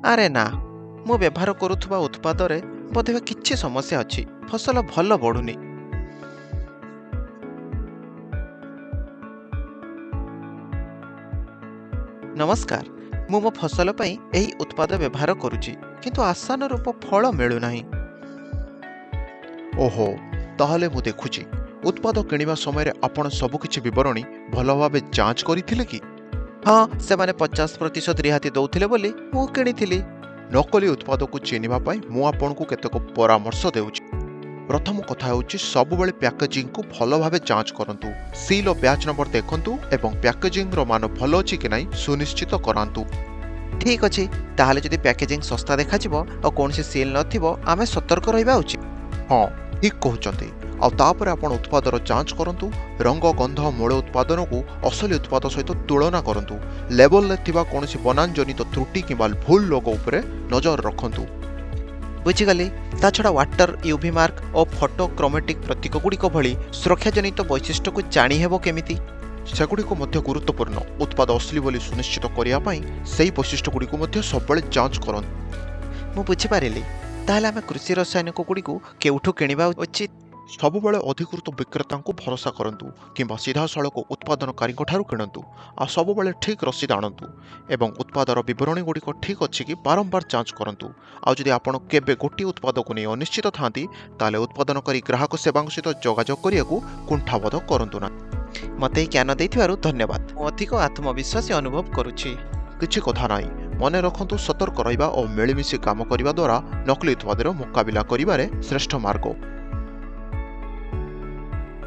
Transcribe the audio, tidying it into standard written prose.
ଆରେ ନା, ମୁଁ ବ୍ୟବହାର କରୁଥିବା ଉତ୍ପାଦରେ ବୋଧହୁଏ କିଛି ସମସ୍ୟା ଅଛି। ଫସଲ ଭଲ ବଢ଼ୁନି। ନମସ୍କାର, ମୁଁ ମୋ ଫସଲ ପାଇଁ ଏହି ଉତ୍ପାଦ ବ୍ୟବହାର କରୁଛି, କିନ୍ତୁ ଆଶାନୁରୂପ ଫଳ ମିଳୁନାହିଁ। ଓହୋ, ତାହେଲେ ମୁଁ ଦେଖୁଛି। ଉତ୍ପାଦ କିଣିବା ସମୟରେ ଆପଣ ସବୁକିଛି ବିବରଣୀ ଭଲ ଭାବେ ଯାଞ୍ଚ କରିଥିଲେ କି? ହଁ, ସେମାନେ 50% ରିହାତି ଦଉଥିଲେ ବୋଲି ମୁଁ କିଣିଥିଲି। ନକଲି ଉତ୍ପାଦକୁ ଚିହ୍ନିବା ପାଇଁ ମୁଁ ଆପଣଙ୍କୁ କେତେକ ପରାମର୍ଶ ଦେଉଛି। ପ୍ରଥମ କଥା ହେଉଛି, ସବୁବେଳେ ପ୍ୟାକେଜିଂକୁ ଭଲ ଭାବେ ଯାଞ୍ଚ କରନ୍ତୁ। ସିଲ୍ ଓ ବ୍ୟାଚ୍ ନମ୍ବର ଦେଖନ୍ତୁ ଏବଂ ପ୍ୟାକେଜିଂର ମାନ ଭଲ ଅଛି କି ନାହିଁ ସୁନିଶ୍ଚିତ କରାନ୍ତୁ। ଠିକ୍ ଅଛି, ତାହେଲେ ଯଦି ପ୍ୟାକେଜିଂ ଶସ୍ତା ଦେଖାଯିବ ଆଉ କୌଣସି ସିଲ୍ ନଥିବ, ଆମେ ସତର୍କ ରହିବା ଉଚିତ। ହଁ, ଠିକ୍ କହୁଛନ୍ତି। ଆଉ ତାପରେ ଆପଣ ଉତ୍ପାଦର ଯାଞ୍ଚ କରନ୍ତୁ। ରଙ୍ଗ, ଗନ୍ଧ, ମୂଳ ଉତ୍ପାଦନକୁ ଅସଲି ଉତ୍ପାଦ ସହିତ ତୁଳନା କରନ୍ତୁ। ଲେବଲରେ ଥିବା କୌଣସି ବନାନଜନିତ ତ୍ରୁଟି କିମ୍ବା ଭୁଲ ଲୋଗୋ ଉପରେ ନଜର ରଖନ୍ତୁ। ବୁଝିଗଲି। ତା ଛଡ଼ା ୱାଟର ୟୁଭି ମାର୍କ ଓ ଫଟୋକ୍ରୋମେଟିକ୍ ପ୍ରତୀକଗୁଡ଼ିକ ଭଳି ସୁରକ୍ଷାଜନିତ ବୈଶିଷ୍ଟ୍ୟକୁ ଜାଣିହେବ କେମିତି? ସେଗୁଡ଼ିକ ମଧ୍ୟ ଗୁରୁତ୍ୱପୂର୍ଣ୍ଣ। ଉତ୍ପାଦ ଅସଲି ବୋଲି ସୁନିଶ୍ଚିତ କରିବା ପାଇଁ ସେହି ବୈଶିଷ୍ଟ୍ୟଗୁଡ଼ିକୁ ମଧ୍ୟ ସବୁବେଳେ ଯାଞ୍ଚ କରନ୍ତୁ। ମୁଁ ବୁଝିପାରିଲି। ତାହେଲେ ଆମେ କୃଷି ରସାୟନିକ ଗୁଡ଼ିକୁ କେଉଁଠୁ କିଣିବା ଉଚିତ? ସବୁବେଳେ ଅଧିକୃତ ବିକ୍ରେତାଙ୍କୁ ଭରସା କରନ୍ତୁ କିମ୍ବା ସିଧାସଳଖ ଉତ୍ପାଦନକାରୀଙ୍କ ଠାରୁ କିଣନ୍ତୁ। ଆଉ ସବୁବେଳେ ଠିକ୍ ରସିଦ ଆଣନ୍ତୁ ଏବଂ ଉତ୍ପାଦର ବିବରଣୀ ଗୁଡ଼ିକ ଠିକ୍ ଅଛି କି ବାରମ୍ବାର ଯାଞ୍ଚ କରନ୍ତୁ। ଆଉ ଯଦି ଆପଣ କେବେ ଗୋଟିଏ ଉତ୍ପାଦକୁ ନେଇ ଅନିଶ୍ଚିତ ଥାନ୍ତି, ତାହେଲେ ଉତ୍ପାଦନକାରୀ ଗ୍ରାହକ ସେବାଙ୍କ ସହିତ ଯୋଗାଯୋଗ କରିବାକୁ କୁଣ୍ଠାବୋଧ କରନ୍ତୁ ନାହିଁ। ମୋତେ ଏହି ଜ୍ଞାନ ଦେଇଥିବାରୁ ଧନ୍ୟବାଦ। ମୁଁ ଅଧିକ ଆତ୍ମବିଶ୍ୱାସୀ ଅନୁଭବ କରୁଛି। କିଛି କଥା ନାହିଁ। ମନେ ରଖନ୍ତୁ, ସତର୍କ ରହିବା ଓ ମିଳିମିଶି କାମ କରିବା ଦ୍ୱାରା ନକଲି ଉତ୍ପାଦର ମୁକାବିଲା କରିବାରେ ଶ୍ରେଷ୍ଠ ମାର୍ଗ।